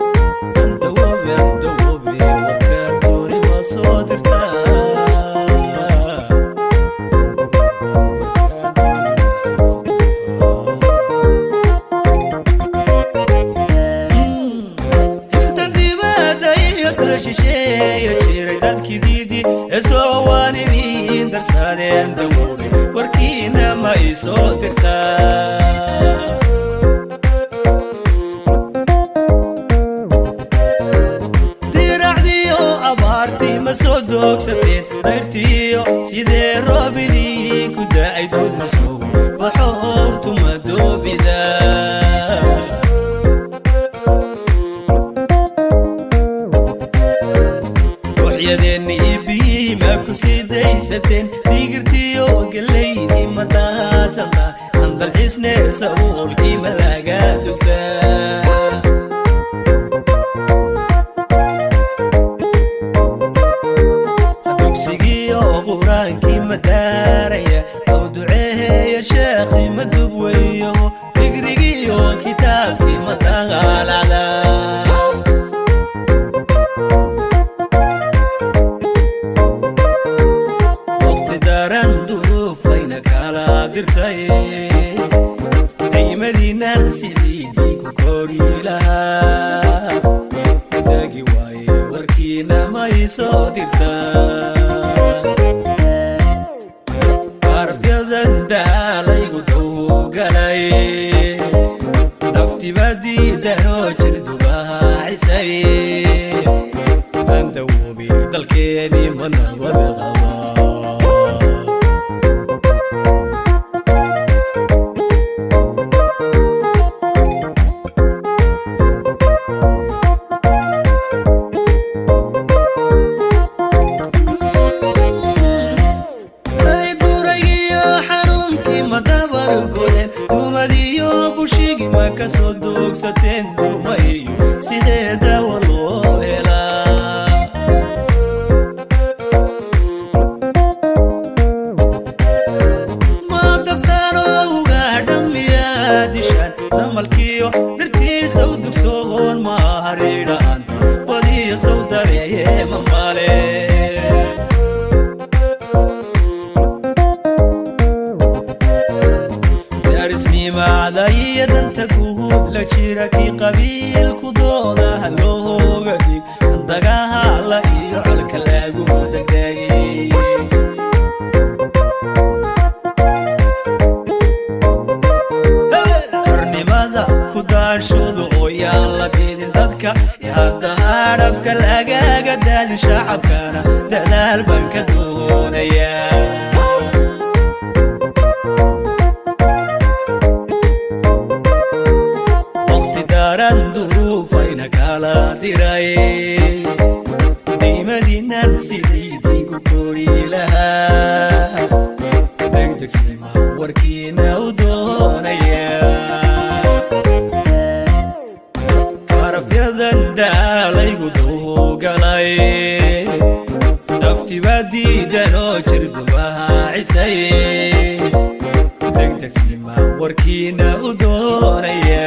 Andawoobe, andawoobe, warkaan dooni ma soo dirtaa? Warkaan dooni ma soo dirtaa? Inta dibadda iyo dal shisheeya jiray, dadkii diidi ee soo waan idiin darsadeen. Dawoobe, warkiina ma ii soo dirtaa? Diracdiyo abaartii ma soo doogsateen? Dayrtiyo sidee roob idiinku da'ay? Dugma sugo baxo howrtuma doobida? Ruuxyadeenna iyo biyihii ma ku sii daysateen? Digirtiyo gelaydii ma daadsanta? Andalxiisne sabuulkii ma laga dugtaa? Dugsigiiyo qur-aankii ma daaraya? Aw duceeheeya sheekhi ma dubweyo? Digrigiiyo kitaabkii ma dagaalada? Waqti daran duruufayna kala dirtay, daymadiinan sidiidii ku kori lahaa dagi waaye, warkiina ma ii soo dirtaa? Arafyadan daalaygu dowgalay, naftiba diidanoo jirdubahacisay. Andawoobi, dalkeeni ma nabad qaba? Duraygiyo xanuunkii ma dabargoyeen? Dumadiyo bushigi ma ka soo doogsateen? Durmayo sidee dawa loo helaa? Ma dabtaanoo ugaadhamiyaa dishaan? Damalkiyo dhirtiisa u dugsoon ma haridhaanta wadiya saw dareeye mamale? Daarisnimaada iyo danta guud la jira, kii qabiilku dooda looga dig, dagahala iyo colka lagu degdegay. Xornimada ku daashoodu oo yaan la diidin dadka, hadda hadhafka lagaga daadin shacabkana, dadaal baan ka doonayaa. Waqti daran duruufayna kala diray, diimadiinan sidiidinku kori lahaa, degdegsima warkiina u doonaya. Arafyadan daalaygu dowgalay, naftiba diidan oo jirdubahacisay, degdegsima warkiina u doonaya.